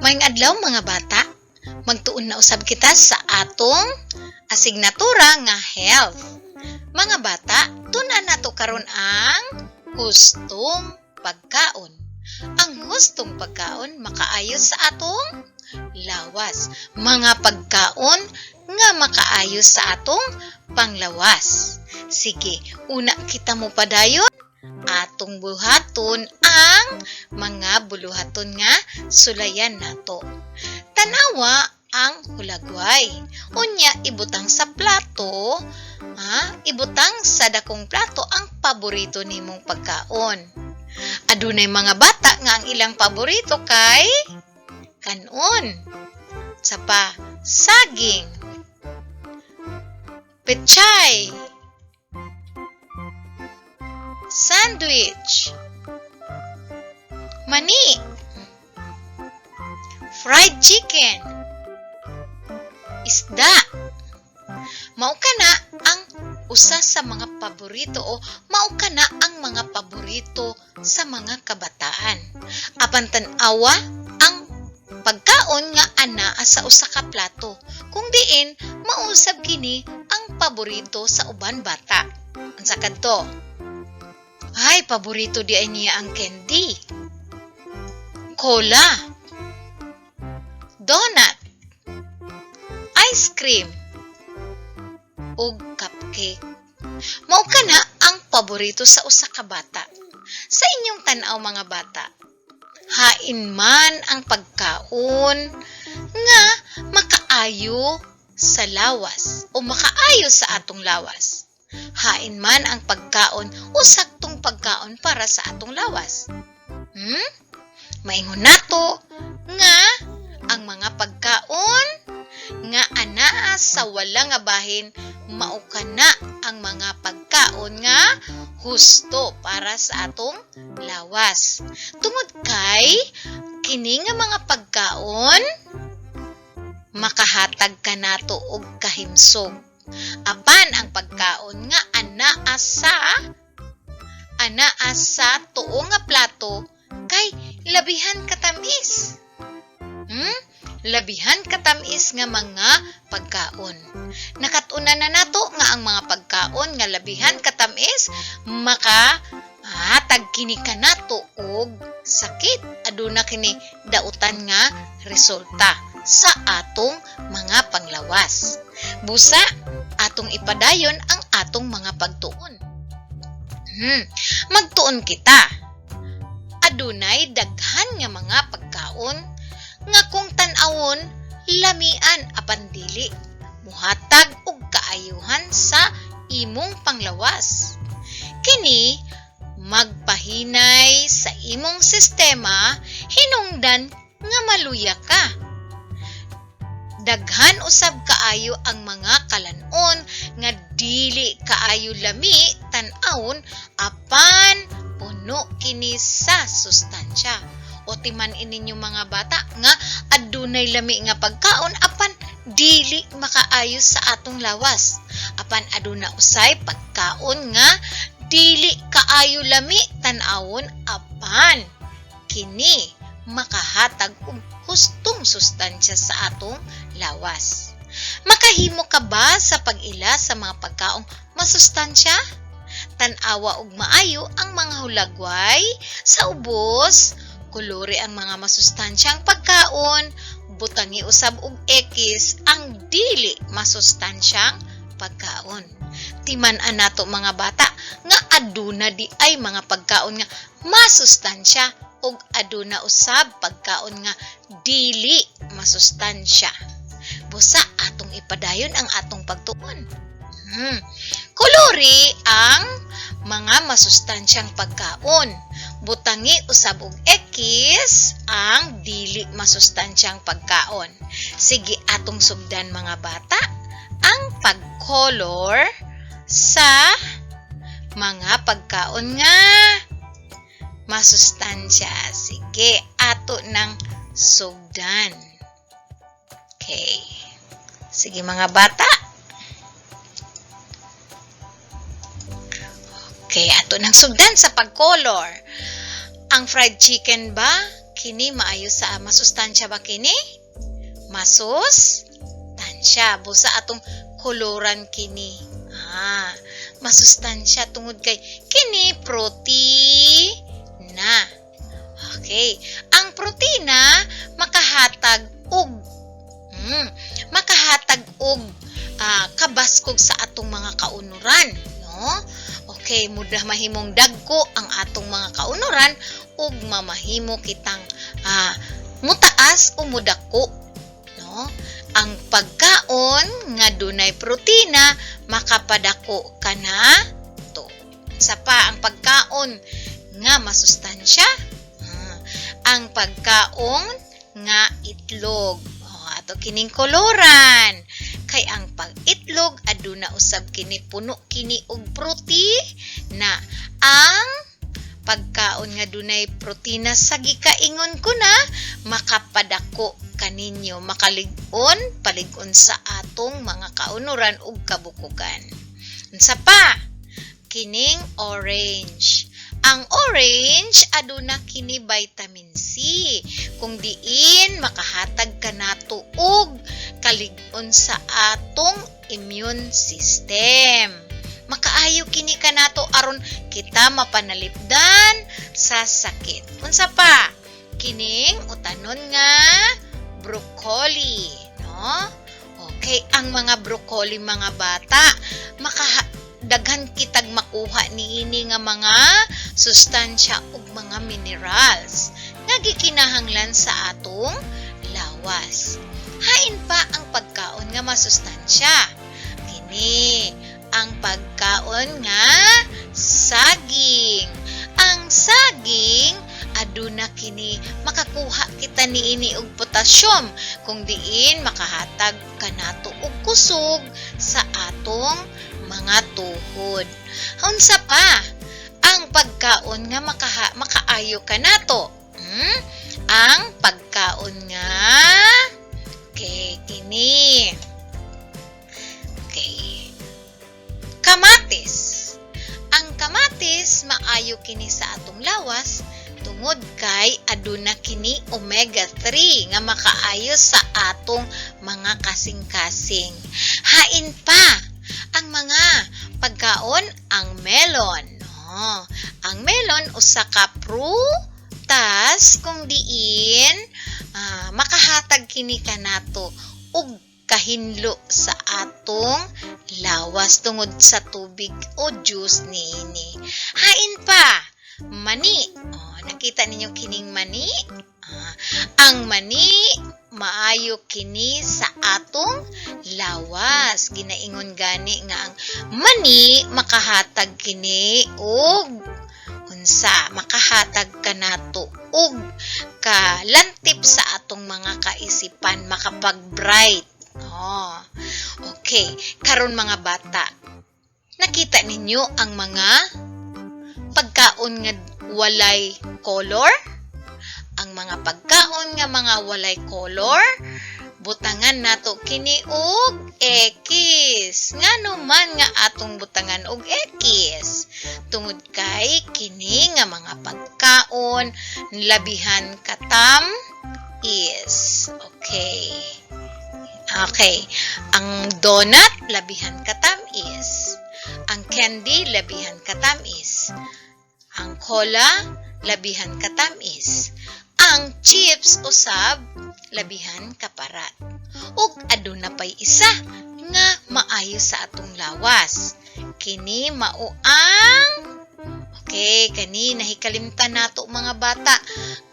Maayong adlaw, mga bata. Magtuon na usab kita sa atong asignatura nga health. Mga bata, tun-an nato karon ang hustong pagkaon. Ang hustong pagkaon makaayo sa atong lawas. Mga pagkaon nga makaayo sa atong panglawas. Sige, una kita mo padayon atong buhaton ang mga buluhaton nga sulayan nato. Tanawa ang hulagway. Unya ibutang sa plato, ha? Ibutang sa dakong plato ang paborito nimong pagkaon. Adunay mga bata nga ang ilang paborito kay kanon. Sa pa, saging, pechay, sandwich, mani, fried chicken, isda. Mao kana ang usa sa mga paborito o mao kana ang mga paborito sa mga kabataan. Apan tan-awa ang pagkaon nga anaa sa usa ka plato kung diin mausab kini ang paborito sa uban bata. Unsa kadto? Ay, paborito diay niya ang candy, cola, donut, ice cream, ug cupcake. Mao kana ang paborito sa usa ka bata. Sa inyong tan-aw, mga bata, hain man ang pagkaon nga makaayo sa lawas o makaayo sa atong lawas? Hain man ang pagkaon o saktong pagkaon para sa atong lawas? Maingon nato nga ang mga pagkaon nga anaa sa wala nga bahin mao kana ang mga pagkaon nga husto para sa atong lawas. Tungod kay kini nga mga pagkaon makahatag kanato og kahimsog. Apan ang pagkaon nga anaa sa tuo nga plato kay labihan katamis. Labihan katamis nga mga pagkaon. Nakat-unan na nato nga ang mga pagkaon nga labihan katamis maka hatag kini kanato og sakit. Aduna kini dautan nga resulta sa atong mga panglawas. Busa atong ipadayon ang atong mga pagtuon. Magtuon kita. Adunay daghan nga mga pagkaon nga kung tan-awon lamian apan dili muhatag og kaayuhan sa imong panglawas. Kini magpahinay sa imong sistema hinungdan nga maluya ka. Daghan usab kaayo ang mga kalan-on nga dili kaayo lami tan-awon apan puno kini sa sustansya. O timan-i ninyo, mga bata, nga adunay lami nga pagkaon apan dili makaayo sa atong lawas. Apan aduna usay pagkaon nga dili kaayo lami tan-awon apan kini makahatag og hustong sustansya sa atong lawas. Makahimo ka ba sa pag-ila sa mga pagkaong masustansya? Tan-awa og maayo ang mga hulagway sa ubos, kolori ang mga masustansyang pagkaon, butangi usab og X ang dili masustansyang pagkaon. Timan-an nato, mga bata, nga aduna diay mga pagkaon nga masustansya ug aduna usab pagkaon nga dili masustansya. Busa atong ipadayon ang atong pagtuon. Kolori ang mga masustansyang pagkaon. Butangi usab og X ang dili masustansyang pagkaon. Sige, atong sugdan, mga bata, ang pag-color sa mga pagkaon nga masustansya. Sige, ato nang sugdan. Okay. Sige, mga bata. Okay, ato nang sugdan sa pag-color. Ang fried chicken ba? Kini maayo sa masustansya ba kini? Masustansya. Busa atong koloran kini. Masustansya tungod kay kini protina. Okay, ang protina makahatag og kabaskog sa atong mga kaunuran, no? Okay, mudah mahimong dagko ang atong mga kaunuran ug mamahimo kitang mutaas o mudako, no? Ang pagkaon nga dunay protina makapadako kanato. Sa pa ang pagkaon nga masustansya? Ang pagkaon nga itlog. Oh, ato kining koloran. Kay ang pag-itlog aduna usab kini, puno kini og protina. Ang pagkaon nga dunay protina sa gikaingon ko na makapadako kaninyo, makalig-on, palig-on sa atong mga kaunuran ug kabukugan. Unsa pa? Kining orange. Ang orange aduna kini vitamin C kung diin makahatag kanato og kalig-on sa atong immune system. Makaayo kini kanato aron kita mapanalipdan sa sakit. Unsa pa? Kining utanon nga broccoli, no? Okay, ang mga broccoli, mga bata, maka daghan kitag makuha niini nga mga sustansya ug mga minerals nga gikinahanglan sa atong lawas. Hain pa ang pagkaon nga masustansya? Kini ang pagkaon nga saging. Ang saging aduna kini, makakuha kita niini og potassium kung diin makahatag kanato og kusog sa atong mga tuhod. Unsa pa ang pagkaon nga makaayo kanato? Ang pagkaon nga, okay, kini. Okay. Kamatis. Ang kamatis maayo kini sa atong lawas tungod kay aduna kini omega 3 nga makaayo sa atong mga kasing-kasing. Hain pa ang mga pagkaon? Ang melon. No. Ang melon usa ka prutas kung diin makahatag kini kanato og kahinlo sa atong lawas tungod sa tubig o juice niini. Hain pa, mani. Oh, nakita ninyo kining mani? Ang mani maayo kini sa atong lawas. Ginaingon gani nga ang mani makahatag kini og unsa, makahatag kanato og kalantip sa atong mga kaisipan, makapag-bright. Oh. Okay, karon, mga bata, nakita ninyo ang mga pagkaon nga walay color? Ang mga pagkaon nga mga walay color, butangan nato kini og X. Ngano man nga atong butangan og X? Tungod kay kini nga mga pagkaon labihan katam is. Okay. Okay. Ang donut labihan katamis. Ang candy labihan katamis. Ang cola labihan katamis. Ang chips usab labihan kaparat. Ug aduna pay isa nga maayo sa atong lawas. Kini mao ang, okay, kani nahikalimtan nato, mga bata.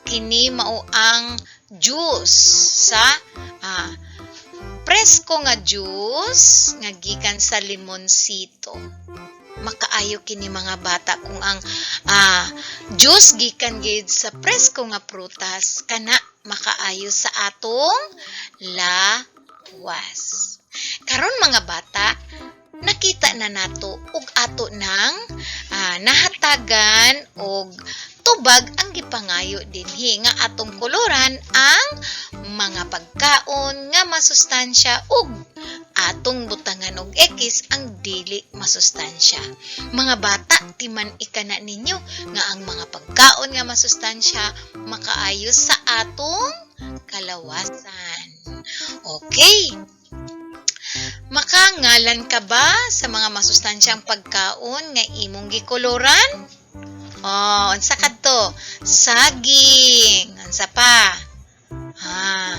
Kini mao ang juice sa presko nga juice nga gikan sa limonsito. Makaayo kini, mga bata, kung ang juice gikan gid sa presko nga prutas kana makaayo sa atong lawas. Karon, mga bata, nakita na nato ug ato nang nahatagan og tubag ang gipangayo dinhi nga atong koloran ang mga pagkaon nga masustansya ug Atong butangan og X ang dili masustansya. Mga bata, timan-i kana ninyo nga ang mga pagkaon nga masustansya makaayo sa atong kalawasan. Okay. Makangalan ka ba sa mga masustansyang pagkaon nga imong gikoloran? Oh, unsa kadto? Saging. Unsa pa? Ah.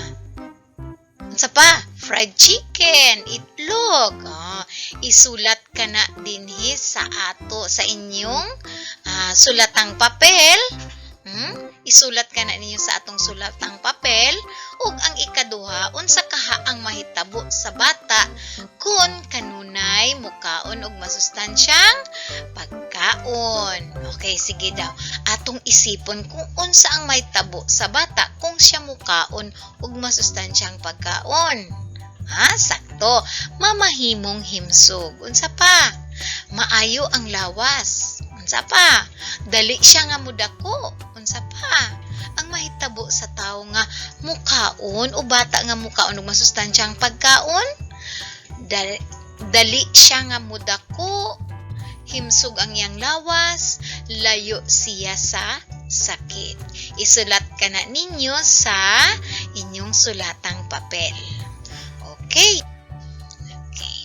Unsa pa? Fried chicken, itlog. Oh, isulat kana dinhi sa ato sa inyong sulatang papel. Isulat kana ninyo sa atong sulatang papel. Ug ang ikaduha, unsa kaha ang mahitabo sa bata kung kanunay mukaon og masustansyang pagkaon? Okay, sige daw. Atong isipon kung unsa ang mahitabo sa bata kung siya mukaon og masustansyang pagkaon. Ha, sakto. Mamahimong himsog. Unsa pa? Maayo ang lawas. Unsa pa? Dali siya nga mudako. Unsa pa? Ang mahitabo sa tawo nga mukaon o bata nga mukaon og masustansyang pagkaon, dali siya nga mudako, himsog ang iyang lawas, layo siya sa sakit. Isulat kana ninyo sa inyong sulatang papel. Okay. Okay.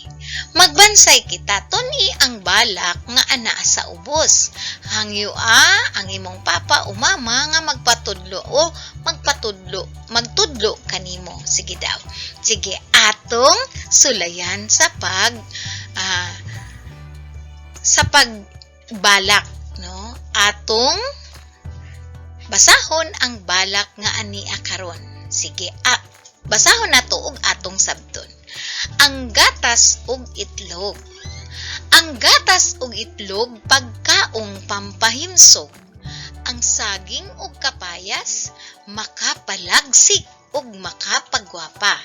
Magbansay kita. Tun-i ang balak nga anaa sa ubos. Hangyoa ang imong papa o mama nga magpatudlo o magtudlo kanimo. Sige daw. Sige, atong sulayan sa pagbalak, no? Atong basahon ang balak nga ania karon. Sige, basahon nato og atong sabton. Ang gatas ug itlog. Ang gatas ug itlog, pagkaong pampahimsog. Ang saging ug kapayas, makapalagsik ug makapagwapa.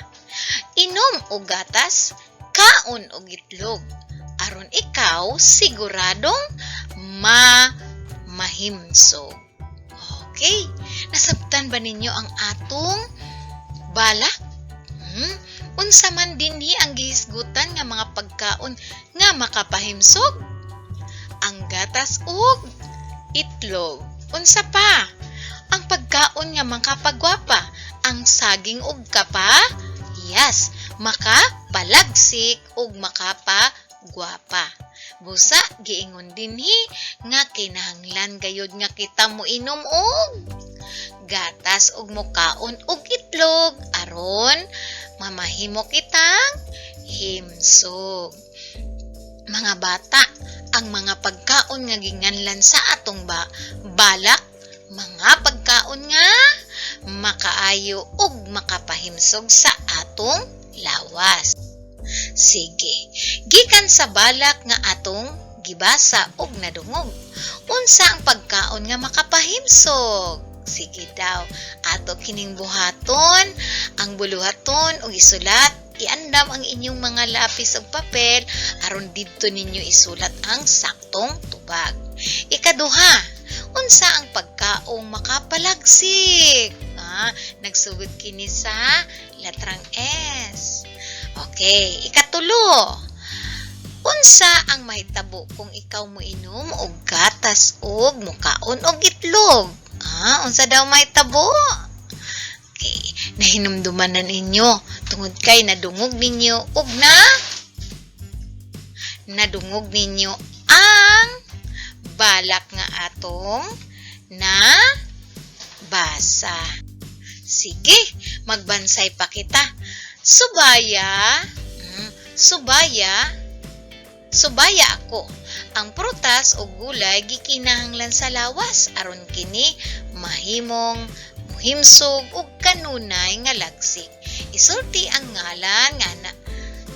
Inom og gatas, kaon og itlog. Aron ikaw siguradong ma mahimsog. Okay. Nasabtan ba ninyo ang atong balak? Unsa man dinhi ang gihisgutan nga mga pagkaon nga makapahimsog? Ang gatas ug itlog. Unsa pa? Ang pagkaon nga makapagwapa, ang saging ug kapayas, makapalagsik ug makapagwapa. Busa giingon dinhi nga kinahanglan gayud nga kita moinom og gatas ug mukaon og itlog aron mamahimo kitang himsog. Mga bata, ang mga pagkaon nga ginganlan sa atong ba balak, mga pagkaon nga makaayo ug makapahimsog sa atong lawas. Sige, gikan sa balak nga atong gibasa ug nadungog, unsa ang pagkaon nga makapahimsog? Sige daw, ato kining buhaton, ang buluhaton ug isulat. Iandam ang inyong mga lapis ug papel aron didto ninyo isulat ang saktong tubag. Ikaduha, unsa ang pagkaong makapalagsik? Nagsugod kini sa letrang S. Okay, ikatulo. Unsa ang mahitabo kung ikaw moinom og gatas ug mukaon og itlog? Unsa daw mahitabo? Okay, nahinumduman na ninyo tungod kay nadungog ninyo ang balak nga atong na basa. Sige, magbansay pa kita. Subaya, subaya ako. Ang prutas o gulay gikinahanglan sa lawas aron kini mahimong muhimsog ug kanunay nga lagsik. Isulti ang ngalan nga na,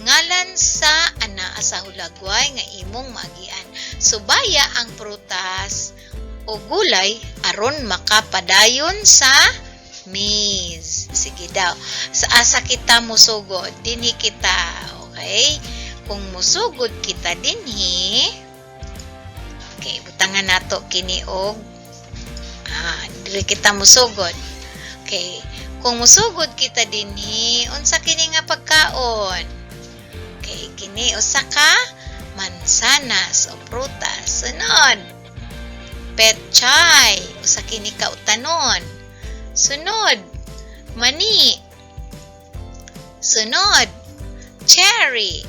ngalan sa anaa sa hulagway nga imong maagian. Subaya ang prutas o gulay aron makapadayon sa maze. Sige daw. Sa asa kita musugod? Dinhi kita. Okay? Kung musugod kita dinhi, okay, butangan nato kini og diri kita musugod. Okay. Kung musugod kita dinhi, unsa kini nga pagkaon? Okay, kini usa ka mansanas o prutas. Sunod, petchay, usa kini ka utanon. Sunod, mani. Sunod, cherry,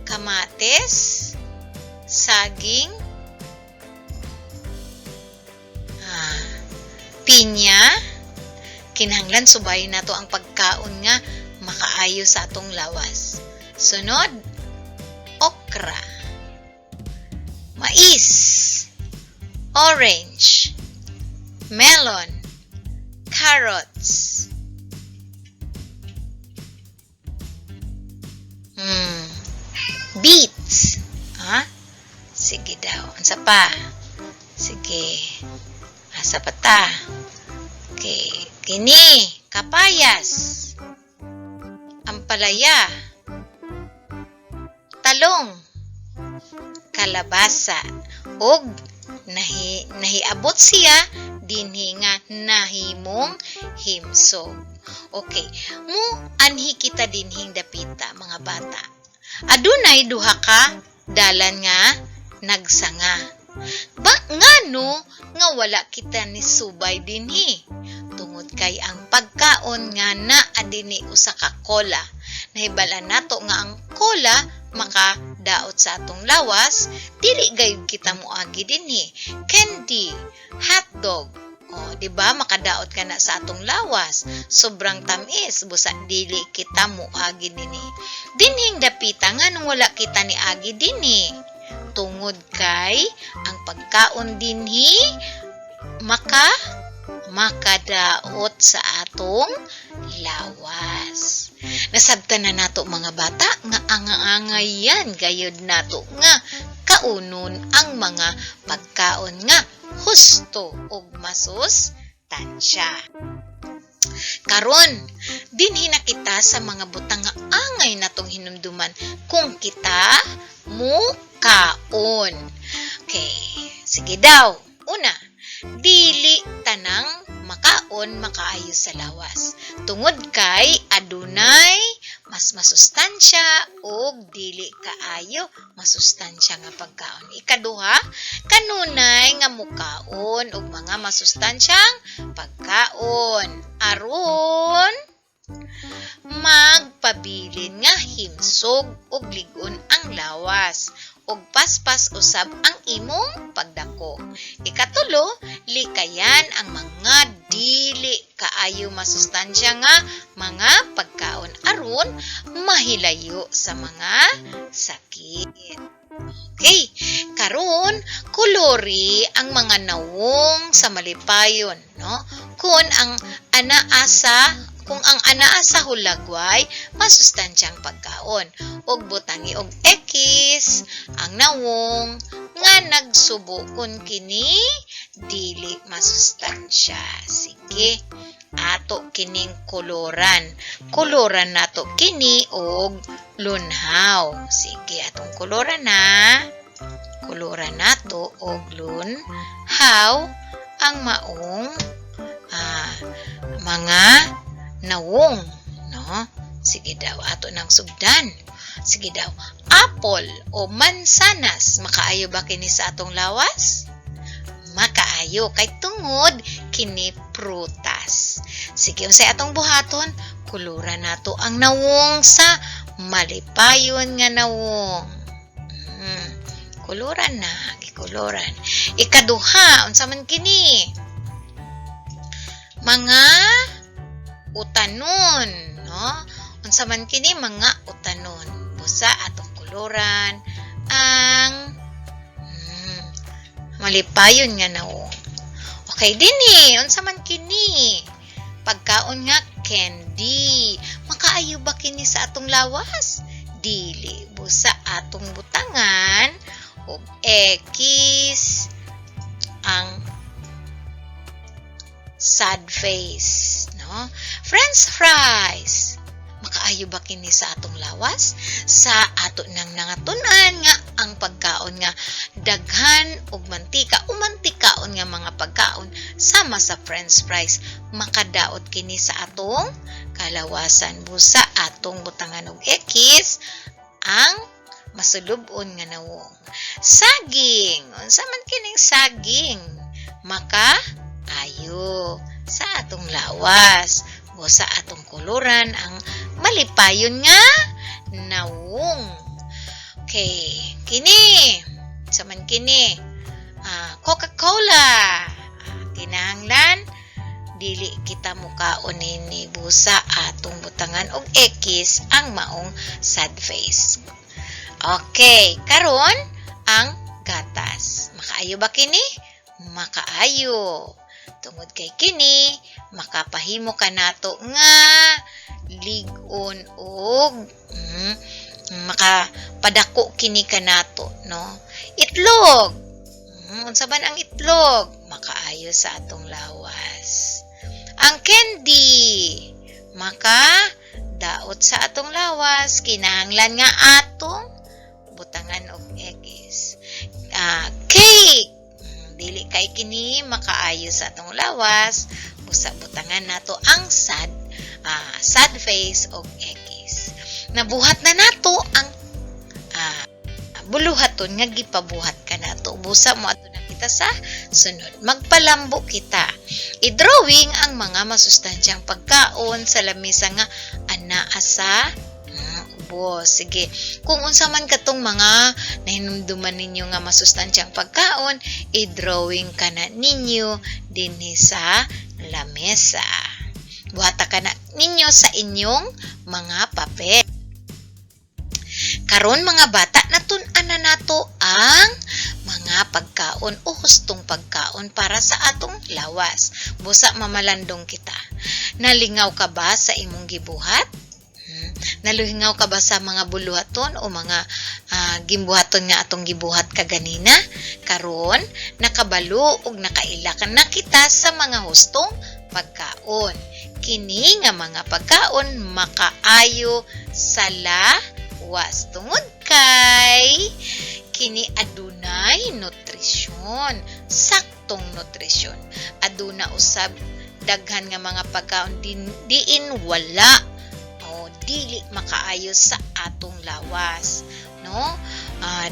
kamatis, saging, pinya. Kinahanglan subayin nato ang pagkaon nga makaayo sa atong lawas. Sunod, okra, mais, orange, melon, carrots, beets. Ha? Sige daw. Unsa pa? Sige. Asa pa ta? Okay. Kini, kapayas, ampalaya, talong, kalabasa, ug nahiabot siya dinhi nga nahimong himsog. Okay, mo anhi kita dinhing dapita, mga bata. Adunay duha ka dalan nga nagsanga. Ba ngano nga wala kita ni subay dinhi? Tungod kay ang pagkaon nga naa dinhi usa ka cola. Nahibal-an nato nga ang cola makadaot sa atong lawas, dili gayud kita moagi dinhi. Candy, hotdog, oh, di ba makadaot ka na sa atong lawas? Sobrang tamis, busa dili kita moagi dinhi. Dinhing dapita, nganong wala kita ni agi dinhi? Tungod kay ang pagkaon dinhi makadaot sa atong lawas. Nasabtan na nato, mga bata, nga angaangayan gayud nato nga kaunon ang mga pagkaon nga husto ug masustansya. Karon, dinhi na kita sa mga butang nga angay natong hinumduman kung kita mukaon. Okay, sige daw. Una, dili tanang makaon makaayo sa lawas. Tungod kay adunay mas masustansya ug dili kaayo masustansya nga pagkaon. Ikaduha, kanunay nga mukaon og mga masustansyang pagkaon aron magpabilin nga himsog ug lig-on ang lawas ug paspas usab ang imong pagdako. Ikatulo, likayan ang mga dili kaayo masustansya nga mga pagkaon aron mahilayo sa mga sakit. Okay, karon kulori ang mga nawong sa malipayon, no? Kung ang anaa sa hulagway masustansyang pagkaon, ug butangi og X ang nawong nga nagsubo kun kini dili masustansya. Sige, ato kining koloran. Koloran nato kini og lunhaw. Sige, atong koloran na. Koloran nato og lunhaw ang maong mga nawong, no? Sige daw, ato nang sugdan. Sige daw, apple o mansanas, makaayo ba kini sa atong lawas? Makaayo kay tungod kini prutas. Sige, unsay atong buhaton? Kuluran nato ang nawong sa malipayon nga nawong. Kuluran na, gikuluran. Ikaduha, unsa man kini? Mga utanon, no? Unsa man kini mga utanon? Busa atong kuluran ang malipayon nga nawong. Okay dinhi, unsa man kini? Pagkaon nga candy. Makaayo ba kini sa atong lawas? Dili. Busa atong butangan og X ang sad face, no? French fries. Makaayo ba kini sa atong lawas? Sa ato nang nangatun-an nga ang pagkaon nga daghan og mantika o mantikaon nga mga pagkaon sama sa french fries, makadaot kini sa atong kalawasan. Busa atong butangan og X Ang masulub-on nga nawong. Saging. Unsa man kining saging? Maka ayo sa atong lawas. Busa atong koloran ang malipayon nga nawong. Okay, kini. Unsa man kini? Coca-Cola. Kinahanglan dili kita mukaon nini, busa atong butangan og X ang maong sad face. Okay, karon ang gatas. Makaayo ba kini? Makaayo. Tungod kay kini makapahimo kanato nga lig-on og makapadako kini kanato, no? Itlog. Unsa man ang itlog? Makaayo sa atong lawas. Ang candy, maka daot sa atong lawas, kinahanglan nga atong butangan og X. Cake. Dili kay kini makaayo sa atong lawas, busa butangan nato ang sad face og X. Nabuhat na nato ang buluhaton nga gipabuhat kanato. Busa moadto na kita sa sunod. Magpalambo kita. I-drawing ang mga masustansyang pagkaon sa lamisa nga anaa sa ubos. Sige, kung unsa man katong mga nahinumduman ninyo nga masustansyang pagkaon, i-drawing kana ninyo dinhi sa lamesa. Buhata kana ninyo sa inyong mga papel. Karon, mga bata, natun-an na nato ang mga pagkaon o hustong pagkaon para sa atong lawas. Busa mamalandong kita. Nalingaw ka ba sa imong gibuhat? Nalingaw ka ba sa mga buluhaton o mga gimbuhaton nga atong gibuhat kaganina? Karon, nakabalo ug nakaila ka na kita sa mga hustong pagkaon. Kini nga mga pagkaon makaayo sa lawas tungod kay kini adunay nutrisyon, saktong nutrisyon. Aduna usab daghan nga mga pagkaon diin wala o dili makaayo sa atong lawas, no?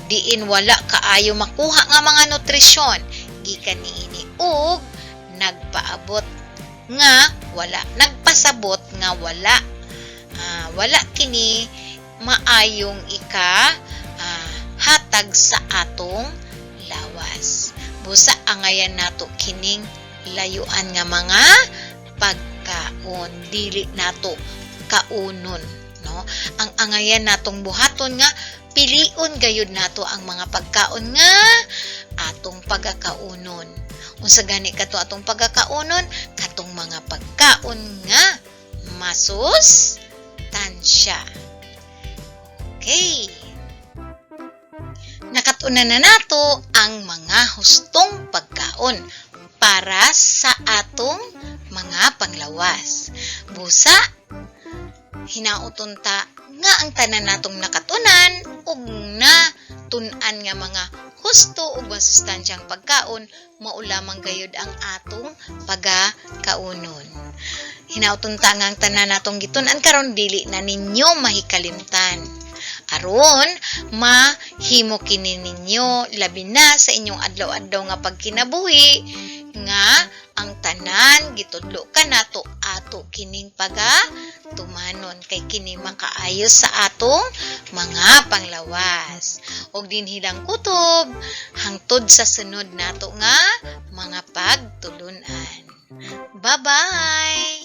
Diin wala kaayo makuha nga mga nutrisyon gikan niini ug nagpaabot nga wala, nagpasabot nga wala kini maayong ika hatag sa atong lawas. Busa angayan nato kining layuan nga mga pagkaon, dili nato kaunon, no? Ang angayan natong buhaton nga pilion gayud nato ang mga pagkaon nga atong pagakaunon. Unsa gani kato atong pagakaunon? Katong mga pagkaon nga masustansya. Okay. Nakat-unan na nato ang mga hustong pagkaon para sa atong mga panglawas. Busa, hinauton ta nga ang tanan natong nakatunan ug natun-an nga mga husto ug masustansyang pagkaon, mao lamang gayud ang atong pagakaunon. Hinauton ta nga ang tanan natong gitun-an karon dili na ninyo mahikalimtan. Aron mahimo kini ninyo, labi na sa inyong adlaw-adlaw nga pagkinabuhi, nga ang tanan gitudlo kanato, ato kining paga tumanon kay kini makaayo sa atong mga panglawas. Og dinhi lang kutob hangtod sa sunod nato nga mga pagtulunan. Bye-bye.